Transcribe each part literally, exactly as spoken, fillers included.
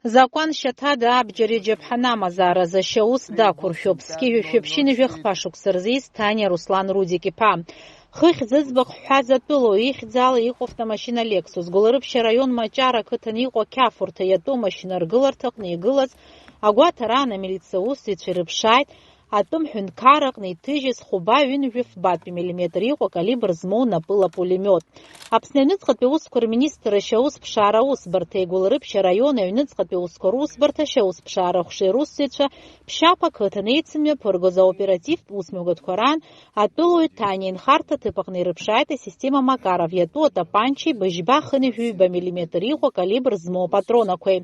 Закәан шьаҭада абџьар иаџьаԥҳаны амазааразы ашьаус дақәыршәуп, зқьи жәшәи ԥшьынҩажәи хԥа шықәса рзы ииз Ҭаниа Руслан Рудик-иԥа. Хыхь зыӡбахә ҳҳәаз атәылауаҩ ихьӡала иҟоу автомашьына Lexus, Гәылрыԥшь араион Маҷара ақыҭан иҟоу ақьафурҭа иатәу амашьына ргыларҭаҟны игылаз агәаҭараан амилициа аусзуҩцәа ирыԥшааит, атәым ҳәынҭқарраҟны иҭыжьыз хәба ҩынҩажәи фбатәи миллиметр иҟоу акалибр змоу напыла пулемиот. Аԥсны аҩныҵҟатәи аусқәа рминистрра ашьаусԥшаара аусбарҭеи Гәылрыԥшь араион аҩныҵҟатәи аусқәа русбарҭа ашьаусԥшаара аҟәшеи русзуҩцәа Ԥшьаԥ ақыҭан еицымҩаԥыргоз аоперативтә усмҩаԥгатәқәа раан атәылауаҩ Ҭаниа инхарҭа аҭыԥ аҟны ирыԥшааит асистема Макаров иатәу атапанчеи быжьба хынҩажәи ҩба миллиметр иҟоу акалибр змоу апатронақәеи.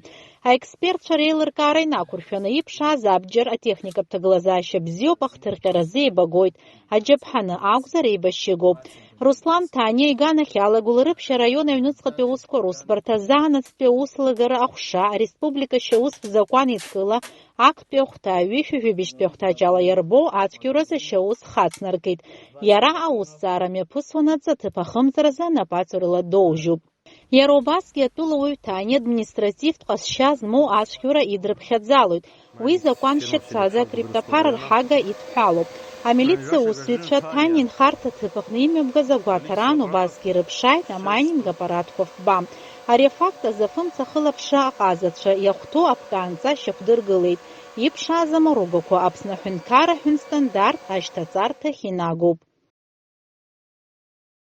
Аекспертцәа реилыркаара инақәыршәаны иԥшааз абџьар атехникатә ҭагылазаашьа бзиоуп, ахҭырҟьаразы еибагоит, аџьаԥҳаны акәзар еибашьыгоуп. Руслан Ҭаниа иганахьала Гәылрыԥшь араион аҩныҵҟатәи аусқәа русбарҭа заанаҵтәи аусеилагара аҟәша ареспублика ашьаустә закәан еидкыла актәи ахәҭа, ҩышәи жәибжьтәи ахәҭаҷ ала иарбоу ацәгьауразы ашьаус хацнаркит. Иара аусҭҵаара мҩаԥысуанаҵы аҭыԥ ахымҵаразы анапаҵаҩрала доужьуп. Иара убасгьы атәылауаҩ Ҭаниа административтә ҟазшьа змоу ацәгьоура идрыԥхьаӡалоит. Уи закәан шьаҭада акриптаԥара рҳага идҳәалоуп. Амилициа усзуҩцәа Ҭаниа инхарҭа аҭыԥ аҟны имҩаԥгаз агәаҭараан убасгьы ирыԥшааит амайнинг аппаратқәа фба. Ари афакт азы афымца ахылаԥшра аҟазацәа иахәҭоу аԥкаанҵа шьақәдыргылеит. Иԥшааз амаругақәа Аԥсны аҳәынҭқарра аҳәынҭстандарт ашьҭаҵарҭахь инагоуп.